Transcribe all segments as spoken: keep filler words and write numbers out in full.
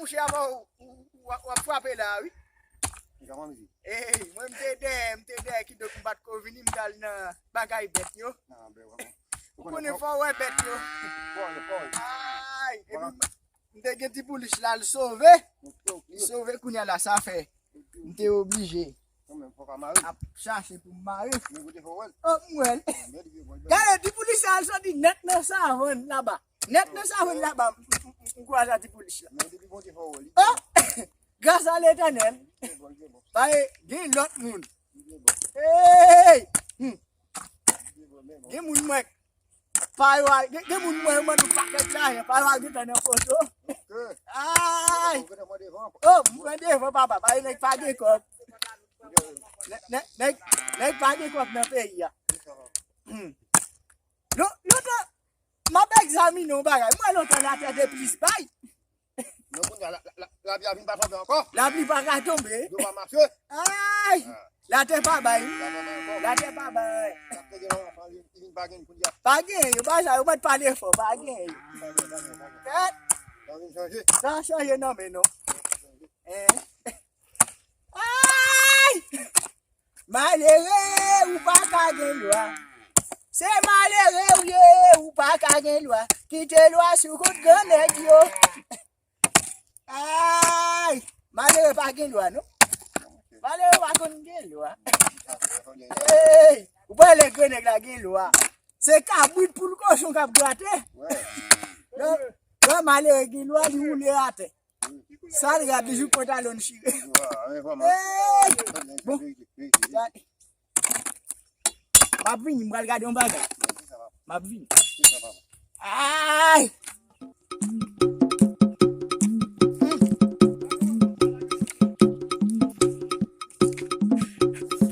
Mouche, avan w, w, w, w ap frape la, wi. Ey, mwen m te dèyè, m te dèyè, kidonk m pa t ko vini, m t al nan bagay bèt yo. Ou konnen fò w wè bèt yo. Ay, epi m te gen ti poulich la, l sove. L sove kounye a la, sa fè m te oblije ap chache pou m mare. O, m wè l. Gade, ti poulich sa, l soti nèt nan savann laba. Nèt nan savann laba, m, m, m, m kwaze a ti poulich la. O, gras a Letènèl. Paske gen lòt moun. Ey! Hmm. Gen moun mwen pa yo a, gen, gen moun mwen yo mande yon pakèt lajan, pa yo a gentan nan foto. Ay! O, m pran devan, papa, paske nèg pa gen kòb. Nè-, nè-, nèg, nèg pa gen kòb nan peyi a. Hmm. Lon-, lontan, m ap egzamine yon bagay. M wè lontan latè te plis bay. Men kounye a, la, la, la, lapli a vin pa tonbe ankò. Lapli pa ka tonbe. Dlo pa mache. Ay! Latè pa bay. Latè pa bay. Latè pa bay. Latè gen yon anfan, li, li vin pa gen kounye a. Pa gen, yo pa sa, yo mèt pale fò, pa gen. Pa gen, pa gen, pa gen. Kèt. Sa vin chanje. Sa chanje non, men non. Hein? Ay! Malere, ou pa ka gen lwa. Se malere ou ye, ou pa ka gen lwa. Kite lwa sou kont gran nèg yo. Ay! Malere pa gen lwa, non. Malere pa konn gen lwa. Ey! Ou pa lè gran nèg la gen lwa. Se kabrit poul kochon k ap grate. Lè, lè malere gen lwa, li woule atè. Sa l rad li jouk pantalon chire. Ey! Bon. M ap vini, m pral gade yon bagay. M ap vini. Ay!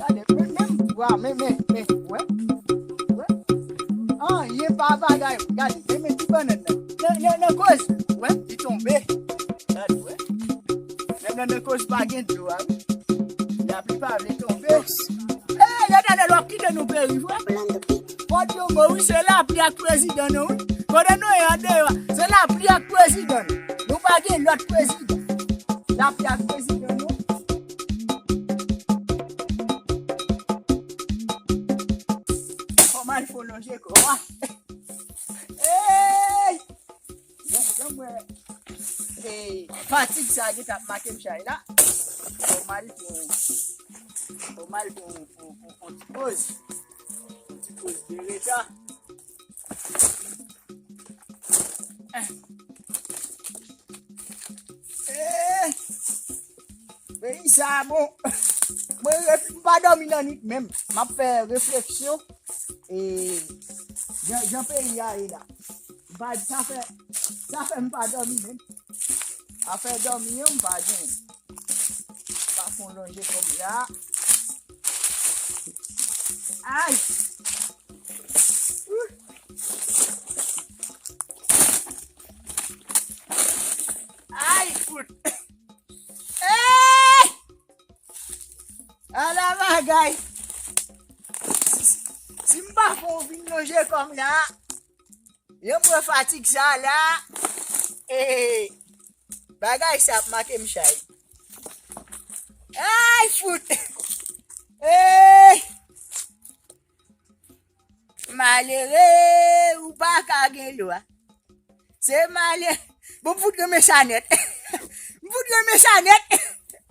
Gade, men, men, wa, men, men, men, wè. Wè. Anyen pa bagay. Gade, men, men ti bannann nan. Nan, nan, nan koz. Wè, li tonbe. Gade, wè. Menm nan, nan koz pa gen dlo a, wi. Lapli pa vle tonbe. Ey, Letènèl, w ap kite nou peri, vre. Fòk yo mò, wi, se lapli ak prezidan nou, wi. Kote nou ye andeyò a, se lapli ak prezidan nou. Nou pa gen lòt prezidan. Lapli ak prezidan nou. Kòman l fò lonje kò a? Ey! Bon, jan m wè, e, fatig sa a gentan ap make m chay la. Fò m al pou, fò m al pou, pou, pou, pou yon ti poz. Yon ti poz de reta. Eh. Eh. Peyi sa a bon. Mwen ref-, m pa dòmi nan nwit menm. M ap fè refleksyon. E jan, jan peyi a ye la. M pa, sa fè, sa fè m pa dòmi menm. Afè dòmi yo, m pa gen. Pa fon lonje kò m la. Ay! Ay, fout! Ey! Ala bagay! Si, si, si m pa fè w vin lonje kò m la, jan m wè fatig sa la, e, bagay sa ap make m chay. Ay, fout! Ey! Malere, ou pa ka gen lwa. Se malere. Bon, m fout renmen sa nèt. M fout renmen sa nèt.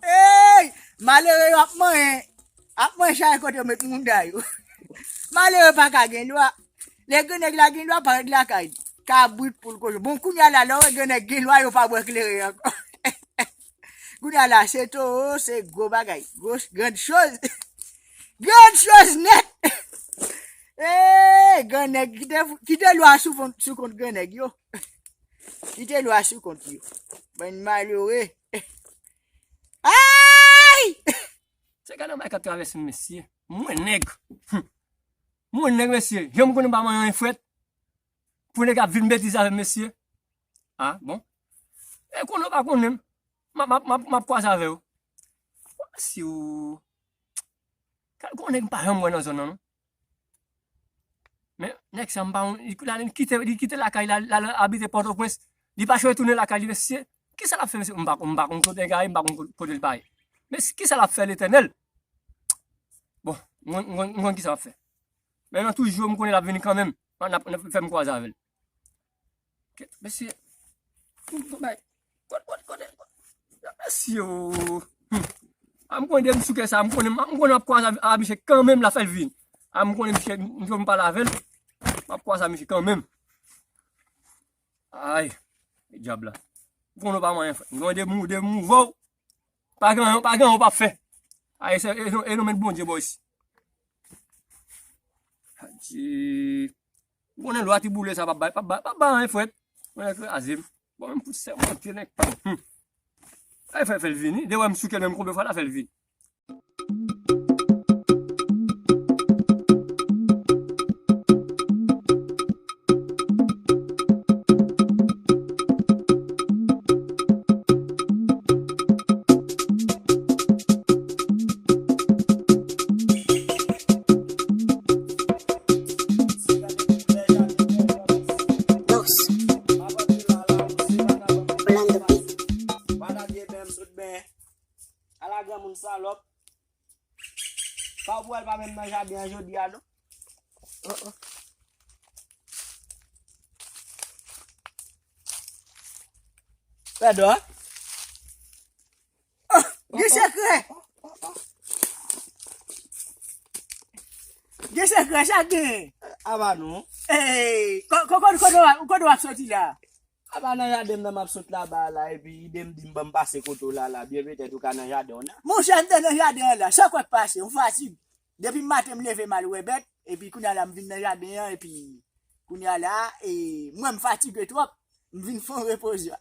Ey! Malere yo ap manyen. Ap manyen chay kote yo met moun da yo. Malere pa ka gen lwa. Lè gran nèg la gen lwa, parèt lakay li. Kabrit poul kochon. Bon, kounye a la, lè w wè gran nèg gen lwa, yo pa bwè kleren ankò. Kounye a la, se towo, se gwo bagay. Gwo, grand choz. Grand choz nèt. Ey, gran nèg, kite, kite lwa sou fon, sou kont gran nèg yo. Kite lwa sou kont yo. Bann malere. Ay! Se gade yon bagay k ap travèse m, mesye. Mwen nèg. Hum. Mwen nèg, mesye. Jan m konnen m pa manyen anyen frèt. Pou nèg ap vin betize avè m, mesye. Ah, bon. E konnen w pa konnen m. M ap, m ap, m ap, m ap kwaze avè w. Si w Ka-, gon nèg m pa janm wè nan zòn nan, non. Men, nèg sa, m pa, li, li kite, li kite lakay la, l al abite Pòtoprens. Li pa chwe tounen lakay li, mesye. kisa l ap fè, mesye? M pa, m pa konn kote l gaye, m pa konn kote l pa ye. Men kisa l ap fè, Letènèl? Bon, m konn, m konn, m konn kisa l ap fè. Men nan toujou, m konnen l ap vini kanmenm. N ap, n ap fè m kwaze avè l. Kèt, mesye. Kote, kote, kote, kote. Mesye, o. Hmm. A, m konnen depi m sou kè sa, m konnen, m konnen m ap kwaze a, a misye kanmenm, l ap fè l vini. A, m konnen misye, m, m pale avè l. M ap kwaze a misye kanmenm. Ay, dyab la. M konnen w pa manyen, frè. M konnen depi m, depi m ouvè w, pa gen anyen, pa gen anyen w p ap fè. Ay, se, e, e, e, non, men Bondye, boys. Adye. Konnen lwa ti boule sa p ap bay, p ap bay, p ap bay anyen, frèt. Mwen kraze m. Bon, menm fout sèmante nèg. Hmm. Ay, fè, fè l vini. De wè m sou kè l menm konbyen fwa l a fè l vini. Dos. Orlando Beat. Pa lage men m sot ben. Ala granmoun salòp. Pa w pou wè l pa menm nan jaden an jodi a, non. Oh, oh. Pèdò. Oh, gen sekrè. Gen sekrè, sa gen. Aba non. Ey, ko-, ko-, ko-, kote w ap, kote w ap soti la? Aba nan jaden m nan m ap sot laba a la, epi ide m di m ban m pase kote w la, la, byen petèt ou ka nan jaden w nan. Monchè, m te nan jaden an la, sa kwè k pase, yon fatig. Depi maten m leve m al wè bèt, epi kounye a la m vin nan jaden an, epi kounye a la, e, mwen m fatige twòp, m vin fè yon repoze.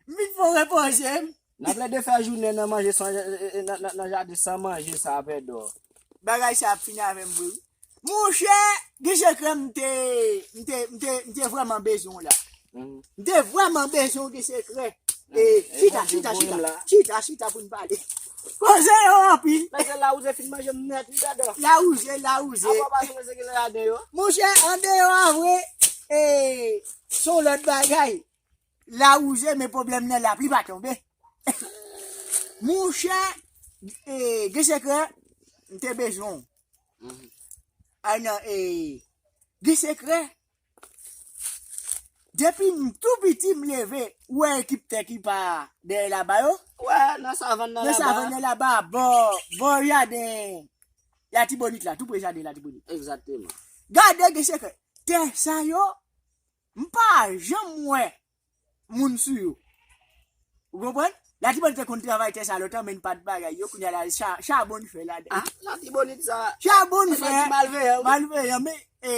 M vin fè yon repoze. N ap plede fè jounen nan manje san, e, e, nan, nan, nan jaden san manje sa, Pèdò. Bagay sa ap fini avè m vre, wi. Monchè, gen sekrè m te, m te, m te, m te vrèman bezwen w la. Mhm. M te vrèman bezwen w gen sekrè. E, chita, chita, chita. Chita, chita pou n pale. Koze yo anpil. Mesye, lawouze fin manje m nèt, wi, Pèdò. Lawouze, lawouze. Apa w pa sonje se ki nan jaden yo? Monchè, andeyò a vre, e, se yon lòt bagay. Lawouze, men pwoblèm nan lapli pa tonbe. Monchè, e, gen sekrè, m te bezwen w. Mhm. Ay nan, e, gen sekrè. Depi m tou piti, m leve, ou wè ekip tè ki pa dèyè laba yo? Wè, nan savann nan laba. Nan savann nan laba, bò, bò jaden Latibonit la, tou pre jaden Latibonit. Egzakteman. Gade, gen sekrè. Tè sa yo, m pa janm wè moun sou yo. Ou konprann? Latibonit te konn travay tè sa lontan, men n pa t bagay yo, kounye a la, cha-, chabon n fè ladan. Ah, Latibonit sa. Chabon n fè. Nèg malveyan, wi. Malveyan, men, e,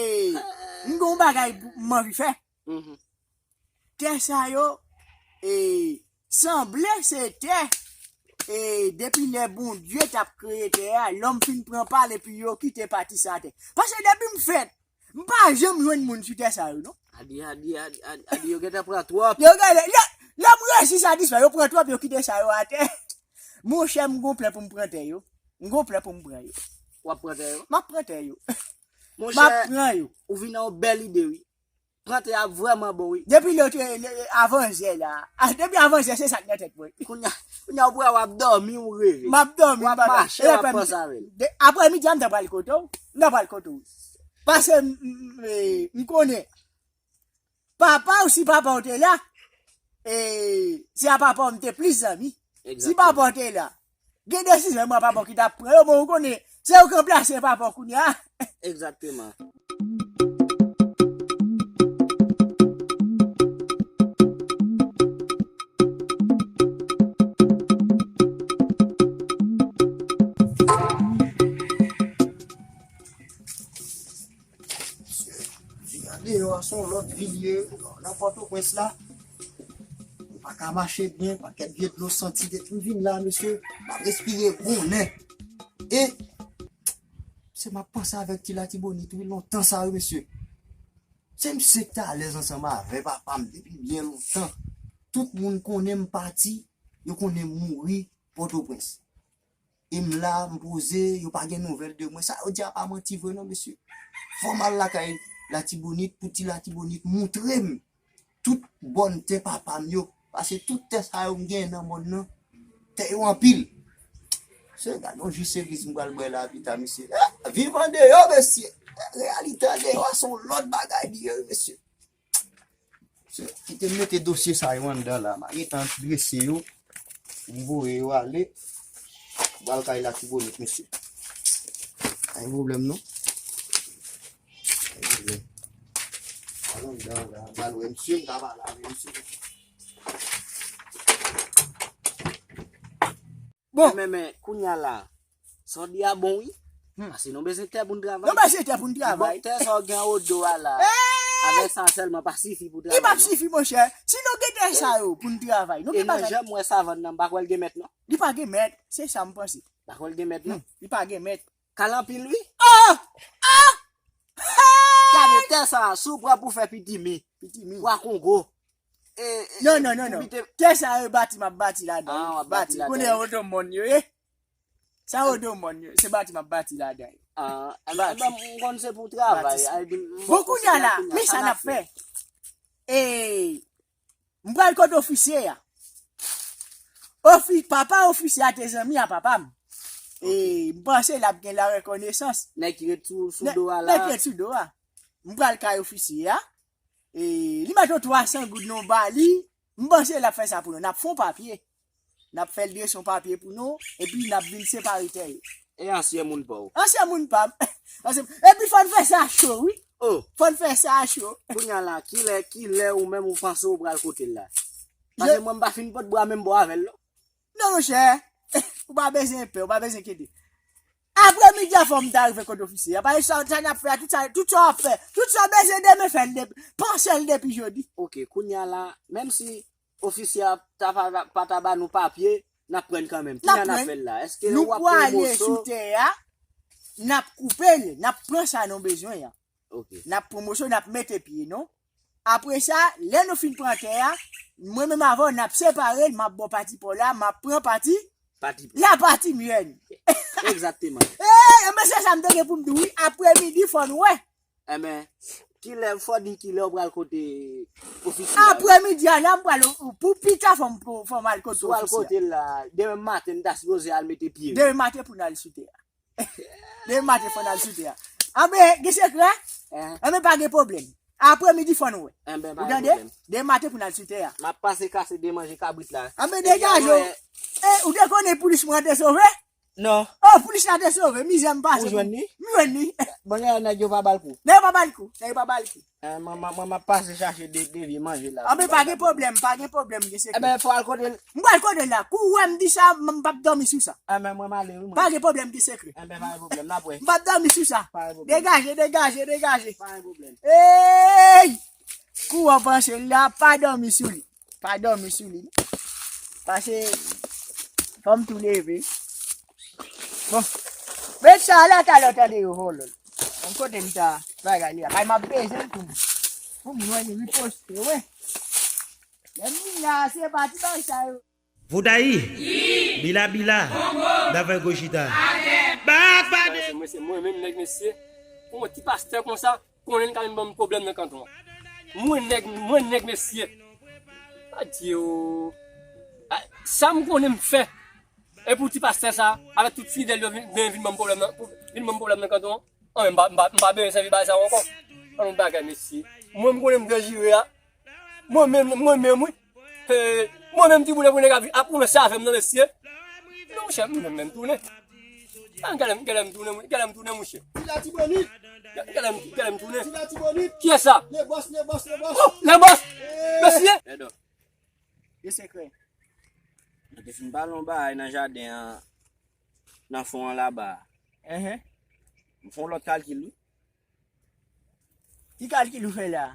m gon bagay pou m anvi fè. Mhm. Tè sa yo, e, sanble se tè, e, depi lè Bondye t ap kreye tè a, lòm fin pran pa l epi yo kite pati sa atè. Paske depi m fèt, m pa janm jwenn moun sou tè sa yo, non. Adi, adi, adi, adi, adi, yo gentan pran twòp. Yo gentan, lè, lè m resi satisfè, yo pran twòp, yo kite sa yo atè. Monchè, m gon plan pou m pran tè yo. M gon plan pou m pran yo. W ap pran tè yo? M ap pran tè yo. Monchè, m ap pran yo. Ou vin nan yon bèl ide, wi. Pran tè a vrèman bon, wi. Depi lè, lè, lè, avanzè la. Ah, depi avanzè, se sa k nan tèt mwen. Kounye a, kounye a, ou pral, w ap dòmi, ou reve. M ap dòmi, w ap mache, w ap panse avè l. Aprè midi a, m ta pral kote w. M ta pral kote w. Paske m, m, m, e, m konnen. Papa w, si papa w te la, e, se a papa w m te plis zanmi. Si papa w te la, gen desizyon mwen papa w ki t ap pran yo, bon, ou konnen, se yo k ranplase papa w kounye a. Egzakteman. Vin andeyò a, se yon lòt vi l ye. Nan Pòtoprens la, ou pa ka mache byen, pakèt vye dlo santi. Depi m vin la, mesye, m ap respire bon lè. E se m ap panse avèk ti Latibonit, wi, lontan sa yo, mesye. Se misye ki te alèz ansanm avè papa m depi byen lontan. Tout moun konnen m pati, yo konnen m mouri Pòtoprens. E m la, m poze, yo pa gen nouvèl de mwen. Sa yo di a pa manti vre non, mesye. Fò m al lakay Latibonit pou ti Latibonit montre m tout bòn tè papa m yo. Paske tout tè sa yo m gen nan mòn nan, tè yo anpil. Se gade yon ji seriz m pral bwè la pita, mesye. Eh, viv andeyò, mesye. Eh, reyalite andeyò a se yon lòt bagay li ye, mesye. Se, kite m mete dosye sa yo anndan la. M a gentan drese yo. M voye yo ale. M pral kay Latibonit, mesye. Pa gen pwoblèm, non. Pa gen pwoblèm. Al anndan la, m pral wè misye, m ka pale avè misye. Bon. Men, men, men, kounye a la, sa w di a bon, wi. Hmm. Paske nou bezwen tè pou n travay. Nou bezwen tè pou n travay. Bon, tè sa w gen o do a la, avèk sa sèlman pa sifi pou travay, non. Li p ap sifi, monchè. Si nou gen tè sa yo pou n travay, nou gen bagay. E nan jan m wè savann nan, m pa kwè l gen mèt, non. Li pa gen mèt, se sa m panse. Pa kwè l gen mèt, non. Hmm, li pa gen mèt. Kal anpil, wi. Oh! Ah! Gade tè sa, si w pran pou fè pitimi, pitimi, pwa Kongo. E, e, non, non, non, non. Tè sa yo bati, m ap bati ladan. Ah, w ap bati ladan. Konnen otomòn yo ye. Sa otomòn yo, se bati m ap bati ladan. Ah, bati. Enben, m konn se pou travay. Bon, kounye a la, men sa n ap fè. E, m pral kote ofisye a. Ofi-, papa ofisye a te zanmi a papa m. E, m panse l ap gen la rekonesans. Nèg ki ret sou, sou do a la. Nèg ki ret sou do a. M pral kay ofisye a. E, li mèt yon twa san goud non ba li. M panse l ap fè sa pou nou. N ap fè yon papye. N ap fè l drese yon papye pou nou. Epi n ap vin separe tè yo. E ansyen moun pa w. Ansyen moun pa m. Ansyen, epi fò n fè sa cho, wi. Oh. Fò n fè sa cho. Kounye a la, kilè, kilè ou menm ou panse ou pral kote l la? Paske mwen m pa fin pot bwa menm bò avè l, non. Non, monchè. Ou pa bezwen pè, ou pa bezwen enkyete. Apremidi a fò m ta rive kote ofisye a. Paske sa, sa n ap fè a, tout sa, tout sa w ap fè, tout sa w bezwen demen fè l depi, panse l depi jodi. Ok, kounye a la, menm si ofisye a ta pa, pa ta ba nou papye, n ap pran l kanmenm. Ki jan n ap fè l la? Èske w ap pran moso? Nou prale sou tè a, n ap koupe l, n ap pran sa nou bezwen an. Ok. N ap pran moso, n ap mete pye nou. Apre sa, lè nou fin pran tè a, mwen menm avè w, n ap separe l, m ap ba w pati pa w la, m ap pran pati, pati pa w la, pati m jwenn. Egzakteman. Ey, enben se sa m te gen pou m di w, wi. Apremidi, fò n wè. Enben, kilè, fò di kilè w pral kote ofisye a? Apremidi a la, m pral o-, pou pita, fò m, fò m al kote ofisye a. Si w al kote l la, demen maten, n ta sipoze al mete pye. Demen maten pou n al sou tè a. Demen maten fò n al sou tè a. Anben, gen sekrè? Anben, pa gen pwoblèm. Apremidi fò n wè. Enben, pa gen pwoblèm. Ou tande? Demen maten pou n al sou tè a. M ap pase kase de manje kabrit la. Anben, degaje w. E, ou te konnen poulis mwen te sove? Non. Oh, poulis la te sove. Mizè m pase. Ou jwenn li? M jwenn li. Bon, nèg yo pa ba l kou. Nèg yo pa ba l kou. Nèg yo pa ba l kou. Eh, mwen, mwen, mwen, m ap pase chache de, de vye manje la. Anben, pa gen pwoblèm, pa gen pwoblèm, gen sekrè. Enben, fò al kote l. M pral kote l la. Kou w wè m di sa, m, m p ap dòmi sou sa. Enben, mwen, m ale, wi, mwen. Pa gen pwoblèm, gen sekrè. Enben, pa gen pwoblèm, n ap wè. M p ap dòmi sou sa. Pa gen pwoblèm. Degaje, degaje, degaje. Pa gen pwoblèm. Ey! Kou w panse l la, pa dòmi sou li. Pa dòmi sou li. Paske, fò m tou leve. Bon. Met sa la, talè w tande yo vòlò l. Bon, kote m ta bagay li a? Kay m ap bezwen l pou m, pou m jwenn riposte, wi. Lè m vin la, se pa ti bagay sa yo. Voudayi, bila bila, davè gochita. Bak pa de. Se mwen, se mwen menm nèg mesye. Pou yon ti pastè konsa, konnen l ka vin ban m pwoblèm nan kanton an. Mwen nèg, mwen nèg mesye. Adye o. A, sa m konnen m fè. E pou ti pastè sa, avèk tout fidèl yo vin, vin, vin ban m pwoblèm nan, pou, vin ban m pwoblèm nan kanton an. An, m pa, m pa, m pa bezwen sèvi bagay sa yo ankò. An, yon bagay, mesye. Mwen, m konnen m dejire a. Mwen menm, mwen menm, wi. He, mwen menm, ti boulè pou nèg ap, ap kòmanse avè m nan, mesye. Non, monchè, m menm, menm tounen. An, gade m, gade m tounen, wi. Gade m tounen, monchè. Ti Latibonit. Gade m, gade m tounen. Ti Latibonit. Kiyès sa? Lebòs, Lebòs, Lebòs. Oh, Lebòs! Eh. Mesye! Gen sekrè. Mwen te fin pale yon bagay nan jaden an, nan fon an laba. Enhen. M fè yon lòt kalkil, wi. Ki kalkil ou fè la?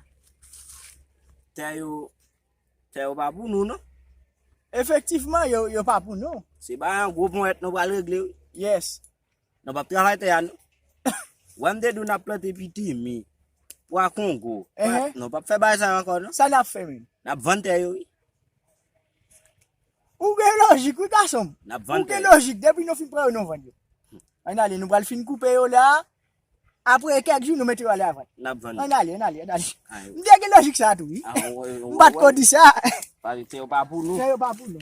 Tè yo, tè yo pa pou nou, non. Efektivman, yo, yo pa pou nou. Se pa yon gwo ponyèt nou pral regle, wi. Yes. Nou p ap travay tè a, non. Wè m te di w n ap plante pitimi, pwa Kongo. Enhen. Nou p ap fè bagay sa yo ankò, non. Sa n ap fè menm? N ap vann tè yo, wi. Ou gen lojik, wi, gason m. N ap vann tè yo. Ou gen lojik. Depi nou fin pran yo, nou vann yo. Ann ale, nou pral fin koupe yo la. Apre kèk jou, nou mete yo ale avè. N ap vann. Ann ale, ann ale, ann ale. M te gen lojik sa tou, wi. M pa t ko di sa. Pale, tè yo pa pou nou. Tè yo pa pou nou.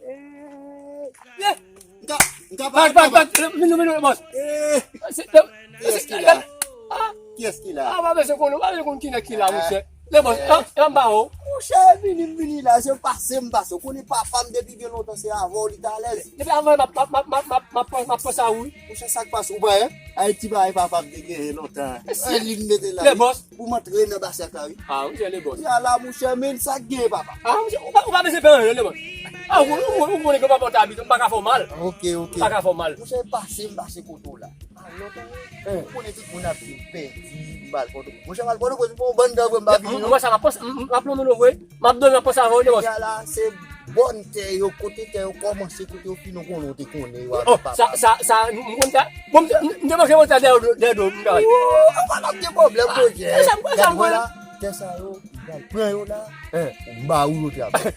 Eh, m ka, m ka pale, papa. Bag, bag, bag, vin, vin, vin, bòs. Eh, se, se, kiyès ki la? Ah. Kiyès ki la? Ah, pa bezwen konnen, pa bezwen konnen ki nèg ki la, monchè. Le bòs, ah, anba o. Monchè, vini, m vini la, se pase m pase. Ou konnen papa m depi gen lontan, se avè w li t alèz. Depi avè m ap, m ap, m ap panse a ou, wi. Monchè, sa k pase? Ou pa wè? Ayiti pa e papa m te genyen lontan. An li m mete la, wi. Pou m antre nan basak la, wi. Ah, monchè, le bòs. Ya la, monchè, men sa k gen, papa. Ah, monchè, ou pa, ou pa bezwen pè anyen, le bòs. Ah, ou, ou, ou konnen ke papa w te abite, m pa ka fè w mal. Ok, ok. M pa ka fè w mal. Monchè, pase m pase kote w la. Ou konnen tout moun ap viv pèdi, m pa al Pòtoprens. Monchè, m al Pòtoprens, m pran yon bann dan vre, m pa vini, non. Mwen sa m ap panse, m, m ap lonmen nou vre. M ap dòmi, m ap panse avè w, le bòs. Ya la, se bòn tè yo, kote tè yo kòmanse, kote yo fini, ou konnen, ou te konnen yo avè papa. Sa, sa, sa, m konn sa. Bon, m te, m te manje monta dèyè, dèyè do, m ta di. Ou pa t ap gen pwoblèm, monchè. Gad, wè la, tè sa yo, m pral pran yo la. M ba ou yo travay.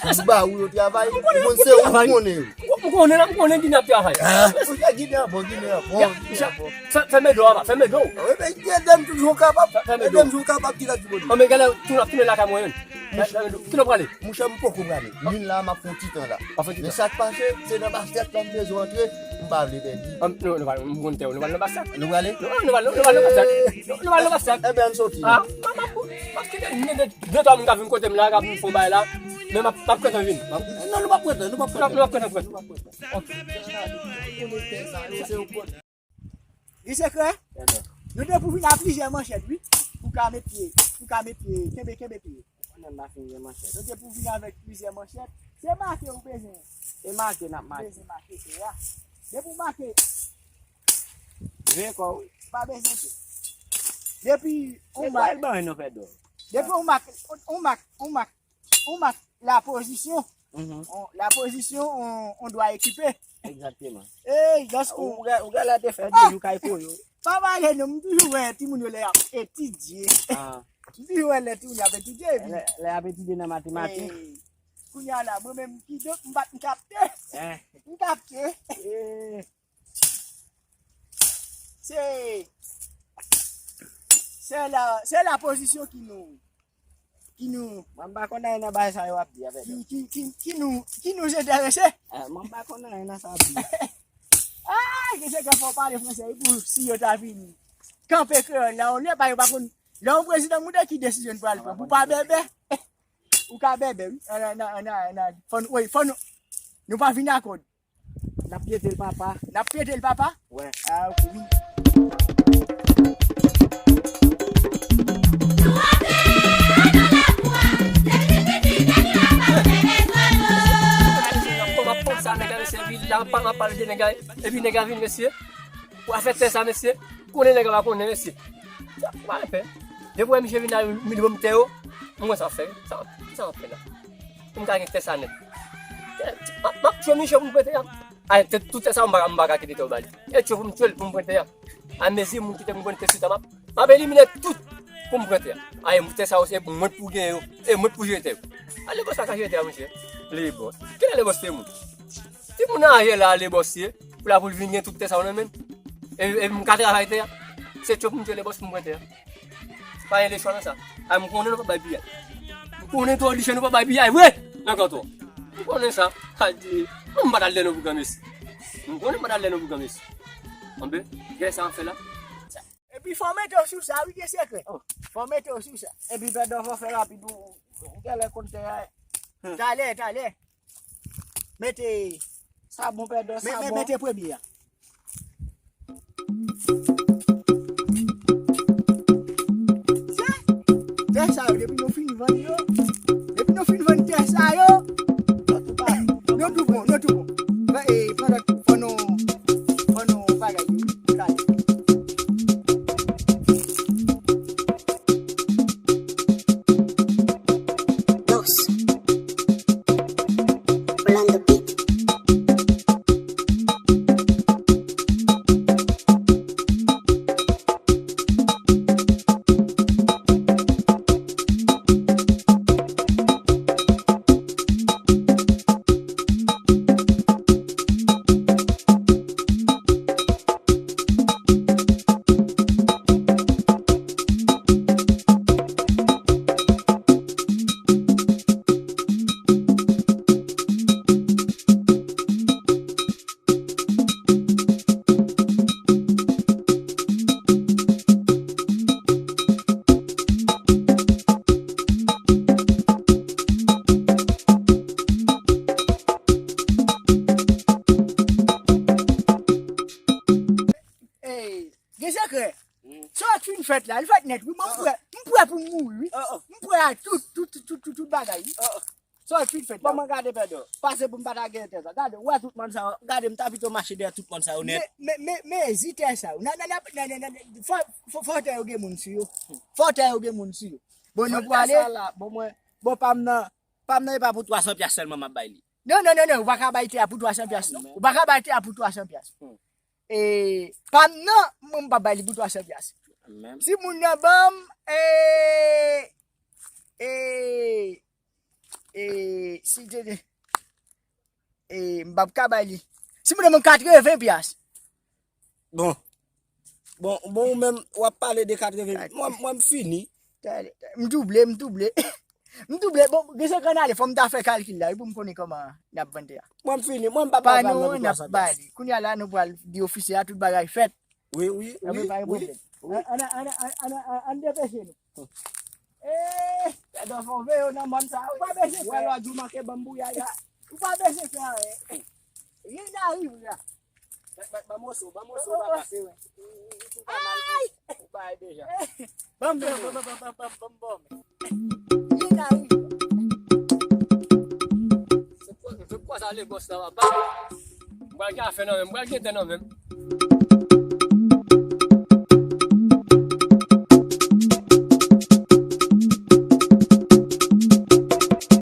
M ba ou yo travay. Ou konn se ou konnen yo. M konnen la, m konnen Ginen ap travay. Monchè, Ginen an bon, Ginen an bon, Ginen an bon. Fèmen do a, fèmen do. Wi, men Ginen toujou kapab. Fèmen do. Ginen toujou kapab, ki la di bon. An, men gade, tou n ap tounen lakay mwen. Ki lè w prale? Monchè, m poko prale. Youn la, m ap fè yon ti tan la. W ap fè yon ti tan. Men sa k pase, se nan baskèt la m bezwen antre, m pa vle pèdi. An, nou, nou pral, m konn tè w, nou pral nan baskèt. Nou prale? Nou, nou pral, nou pral nan baskèt. Nou, nou pral nan baskèt. Enben, ann soti. Ah, m ap, m ap kite de, de, de twa moun k ap vin kote m la, k ap vin fè yon bagay la. Men m ap, m ap prete vin. Non, nou p ap prete, nou p ap prete. Nou p ap, nou p ap prete, prete. Nou p ap prete. Ok. Li sekrè? Nou te pou vin a plizyè manchèt, wi. Pou ka met pye, pou ka met pye, kenbe, kenbe pye. Mwen menm pa fin gen manchèt. Nou te pou vin avèk plizyè manchèt. Se make ou bezwen. Se make n ap make. Bezwen make, se a. Depi w make. Veye kò w. Pa bezwen pè. Depi w make. Se kwa l ban nou fè dò? Depi w make, w make, w make. Ou mak la pozisyon. Mhm. On, la pozisyon, on, on dwa ekipe. Egzakteman. Ey, lòske ou, ou gade, ou gade la te fè de jou kay koyo. Pa pale non, m toujou wè timoun yo lè y ap etidye. Ah. M toujou wè lè timoun yo ap etidye, epi lè, lè y ap etidye nan matematik. Ey, kounye a la, mwen menm ki donk, m pa t, m kapte. Eh. M kapte. Eh. Se, se la, se la pozisyon ki nou, ki nou. Mwen m pa konn anyen nan bagay sa yo ap di avè ki, ki, ki, ki nou, ki nou enterese. Eh, mwen m pa konn anyen nan sa ap di. Ah, ki se ke fò pale fransè, wi, pou si yo ta vin kanpe kreyòl la, olye pa yo pa konn. Lè yon prezidan moute ki desizyon l pral pran, pou pa bèbè. Ou ka bèbè, wi. Nan, nan, nan, nan, fò nou, wi, fò nou, nou pa vin akòd. N ap pyete l, papa. N ap pyete l, papa? Wè. Ah, ok, wi. Kòman pran sa, nèg la, mesye, epi la, m pa, m ap pale de nèg la, epi nèg la vin, mesye. Pou afè tè sa, mesye. Konnen nèg la pa konnen, mesye. Sa, m pa pè. Depi wè misye vin la, li ban m tè yo. Mwen sa fè, sa, sa m ap fè la. Pou m ka gen tè sa nèt. M ap, m ap tchwe misye pou m pran tè a. Ay, tè, tout tè sa yo, m pa ka, m pa ka kite tè yo ba li. E tchwe pou m tchwe l, pou m pran tè a. A mezi moun ki te konn tè sou ta, m ap, m ap elimine tout pou m pran tè a. Ay, tè sa yo, se mwen pou gen yo. E mwen pou jere tè yo. A, Lebòs pa ka jere tè a, monchè. Lebòs. Kilè Lebòs te moun? Timoun nan aje la, Lebòs ye. Pou la pou l vin gen tout tè sa yo nan men l. E, e m ka travay tè a. Se tchwe pou m tchwe Lebòs pou m pran tè a. Pa gen lechwa nan sa. A, m konnen nou p ap bay piyay. M konnen twò diche nou p ap bay piyay vre nan kantò. M konnen sa. Adye. M pa t al dèyè nou pou granmesi. M konnen m pa t al dèyè nou pou granmesi. Anben, gen sa m ap fè la. Epi fò w mete w sou sa, wi, gen sekrè. Fò w mete w sou sa. Epi pèdò fò fè rapid ou, ou genlè konn fè a. Talè, talè. Mete. Sa bon, pèdò, sa bon. Mete premye a. Tè sa yo, depi nou fin vann yo, depi nou fin vann tè sa yo, nou tou bon, nou tou bon. Pran, e, pran lòt tou, fò nou, fò nou bagay yo. Dos. Rolando Beat. Fèt la, li fèt nèt, wi. Mwen, m prè, m prè pou m mouri, wi. M prè a tout, tout, tout, tout, tout bagay, wi. Sa w fin fèt la. Ban mwen gade, Pèdo. Pase pou m pa ta gen tèt la. Gade, ou wè tout mòn sa yo. Gade, m ta pito mache dèyè tout mòn sa yo nèt. Men, men, men, men, zitè sa yo. Nan, nan, nan, nan, nan, nan, fò, fò, fò tè yo gen moun sou yo. Fò tè yo gen moun sou yo. Bon, nou pwale. Sa la, bon, mwen, bon, pa m nan, pa m nan, e pa pou twa san pyas sèlman m ap bay li. Non, non, non, non, ou pa ka bay tè a pou twa san pyas, non. Ou pa ka bay tè a pou twa san pyas. E, pa m nan, mwen, m pa bay li pou twa san pyas. Si moun nan ban m, e, e, e, si te, e, m p ap ka bay li. Si moun nan ban m katreven pyas. Bon. Bon, bon, ou menm, w ap pale de katreven. Mwen, mwen, m fini. M double, m double. M double. Bon, gen se k ann ale, fò m ta fè kalkil la, wi, pou m konnen kòman n ap vann tè a. Mwen, m fini. Mwen, m p ap bay nou, n ap bay li. Kounye a la, nou pral di ofisye a tout bagay fèt. Wi, wi, wi, wi. Pa gen pwoblèm. Ann, ann, ann, ann, ann, ann depese nou. Eee, Pèdo, fò veye w nan mòn sa, wi. Ou pa bezwen fè. Ou wè lòt jou manke ban m bouyay la. Ou pa bezwen fè anyen. Vin arive la. Ban, ban, ban moso, ban moso, papa. Ou, ou, ou, ou pa mal. Ou bay deja. Ban m, ban m, ban m, ban m, ban m, ban m, ban m, ban m. Vin arive. Se kwa, se kwa sa le bòs la, papa? M pral gen afè nan men m, m pral gen tan nan men m.